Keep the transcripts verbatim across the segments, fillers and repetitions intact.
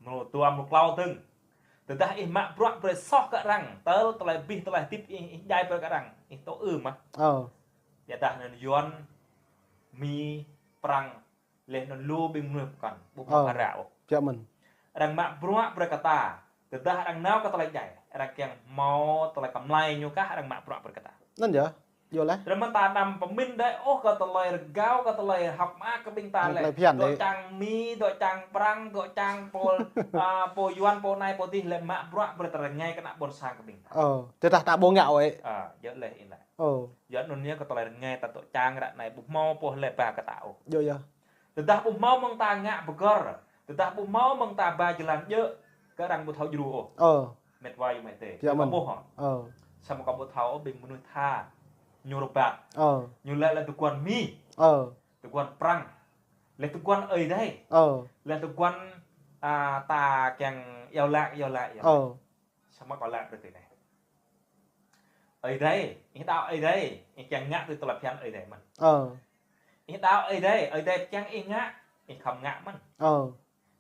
Mrô dua mrô klâo dơ̆ng. Tơdah ih mă bruă brơi soh kơ arăng, tơl tơlơi abih tơlơi hơdip ih, ih djai brơi kơ arăng, ih tŭ ư mơ̆n. Ơ. Biă dah anŭn Yuan, Mi, Prăng, laih anŭn lu ƀing mơnuih pơkŏn, ƀu hmâo phara ôh. Biă mơ̆n. Arăng mă bruă brơi kơ ta, tơdah arăng nao kơ tơlơi djai, arăng kiăng hmâo tơlơi kơmlai ñu kah arăng mă bruă brơi kơ ta. Anŭn yơh. Yơh laih. Tơdah mơ̆n ta anăm pơmĭn đơi ôh kơ tơlơi rơgao, kơ tơlơi hơ̆k mơak kơ ƀing ta lĕ. Tơlơi phiăn dŏ đơi. Čang Mi, dŏ čang Prăng, dŏ čang pô, a, pô Yuan, pô anai, pô adih lĕ mă bruă brơi tơlơi rơngai kơ ană ƀôn sang kơ ƀing ta. Ơ, tơdah ta ƀu ngă ôh. A, yơh laih ih laĭ. Ơ. Yơh anŭn yơh kơ tơlơi rơngai ta dŏ čang ră anai ƀu hmâo pô lĕ ba kơ ta ôh. Yơh, yơh. Tơdah ƀu hmâo mơ̆ng ta ngă pơgơ̆r, tơdah ƀu hmâo mơ̆ng ta ba jơlan djơ̆, kơ arăng ƀu thâo djru ôh. Ơ. Mĕt wa ayŏng amai adơi. Biă mơ̆n. Ƀu hmâo. Ơ. Samơ̆ kâo ƀu thâo ôh ƀing mơnuih tha ñu rơbat. Ơ. Ñu laĭ lĕ tơguan Mi. Ơ. Tơguan Prăng. Laih tơguan Ơi Adai. Ơ. Laih tơguan, a, ta kiăng iâu laĭ, iâu laĭ, iâu laĭ. Ơ. Samơ̆ kâo laĭ brơi tui anai. Ơi Adai, ih đaŏ Ơi Adai, ih kiăng ngă tui tơlơi phiăn Ơi Adai mơ̆n. Ơ. Ih đaŏ Ơi Adai, Ơi Adai kiăng ih ngă, ih khŏm ngă mơ̆n. Ơ.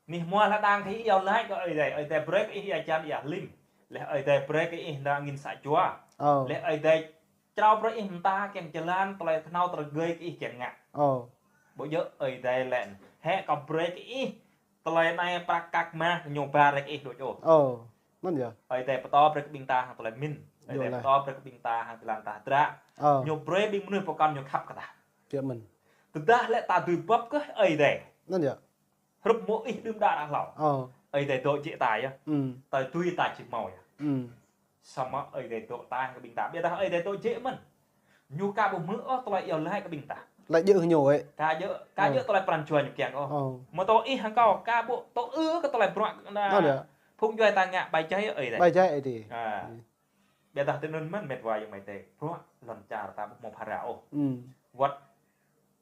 Anih hmua lĕ đang ih iâu laĭ kơ Ơi Adai, Ơi Adai brơi kơ ih ia hơjan ia hlim. Laih Ơi Adai brơi kơ ih nao angin sa jua. Ơ. Laih Ơi Adai črâo brơi ih mơta kiăng jơlan tơlơi kơnâo tơlơi rơgơi kơ ih kiăng ngă. Ơ. Ƀu djơ̆ Ơi Adai laĭ, hĕ kâo brơi kơ ih tơlơi anai prăk kăk mah ñu ba brơi kơ ih đôč ôh. Ơ. Anŭn yơh. Ơi Adai pơtô brơi kơ ƀing ta hăng tơlơi pơmĭn. Ơi Adai pơtô brơi kơ ƀing ta hăng jơlan ta hơdră. Ơ. Ñu brơi ƀing mơnuih pơkŏn ñu khăp kơ ta. Biă mơ̆n. Tơdah lĕ ta dưi bưp kơ Ơi Adai. Anŭn yơh. Hrup mơ̆ ih đưm đă ră hlâo. Ơ. Ơi Adai dŏ jĕ ta yơh. Ư. Tơlơi tui ta či hmâo yơh. Ư. Samơ̆ Ơi Adai dŏ ta hăng kơ ƀing ta. Biă dah Ơi Adai dŏ jĕ mơ̆n. Ñu ka ƀu hmư̆ ôh tơlơi iâu laĭ kơ ƀing ta. Laĭ djơ̆ ñu ôh. Ka djơ̆, ka djơ̆ tơlơi pran jua ñu kiăng ôh. Ơ. Mơ̆ tơ ih hăng kâo, ka ƀu tŭ ư kơ tơlơi bruă anŭn. Anŭn yơh. Phung djuai ta ngă bai jai Ơi Adai. Bai jai Ơi Adai. A. Ư. Biă dah tui anŭn mơ̆n mĕt wa ayŏng amai adơi. Bruă lŏn čar ta ƀu hmâo phara ôh. Ư. Wơ̆t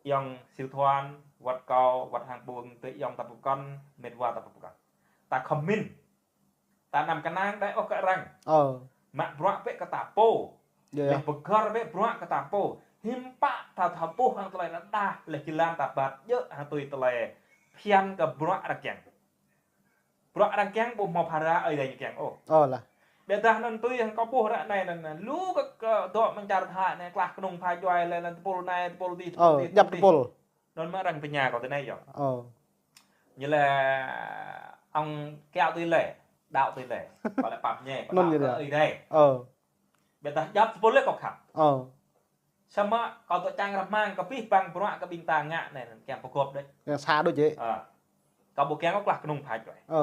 ayŏng Siu Thuan, wơ̆t kâo, wơ̆t hăng ƀing tơ ayŏng ta pơkŏn, mĕt wa ta pơkŏn. Ta khŏm pơmĭn. Ta anăm kơnang đơi ôh kơ arăng. Ơ. Mă bruă bĕ kơ ta pô. Yơh, yơh. Laih pơgơ̆r bĕ bruă kơ ta pô. Hiư̆m pă ta thâo ƀuh hăng tơlơi anŭn đah, laih jơlan ta ƀat djơ̆ hăng tui tơlơi phiăn kơ bruă arăng kiăng. Bruă arăng kiăng ƀu hmâo phara Ơi Adai ñu kiăng ôh. Ơ lah. Biă dah anŭn tui hăng kâo ƀuh ră anai anŭn, lu kơ, kơ dŏ mơ̆ng čar Thái anai, klah kơnung pha djuai lĕ, lĕ tơpul anai, tơpul adih, tơpul adih, tơpul adih. Ơ, djăp tơpul. Anŭn mơ̆ arăng tơña kâo tui anai yơh. Ơ. Ñu laĭ ŏng kiaŏ tui lĕ, đaŏ tui lĕ. Kâo laĭ pap ñe, kâo đaŏ kơ Ơi Adai. Ơ. Biă dah djăp tơpul lĕ kâo khăp. Ơ. Samơ̆ kâo dŏ čang rơmang kơ abih bang bruă kơ ƀing ta ngă anai, kiăng pơgop đôč. Kiăng sa đôč yơh. Ơ. Kâo ƀu kiăng kơ klah kơnung pha djuai. Ơ.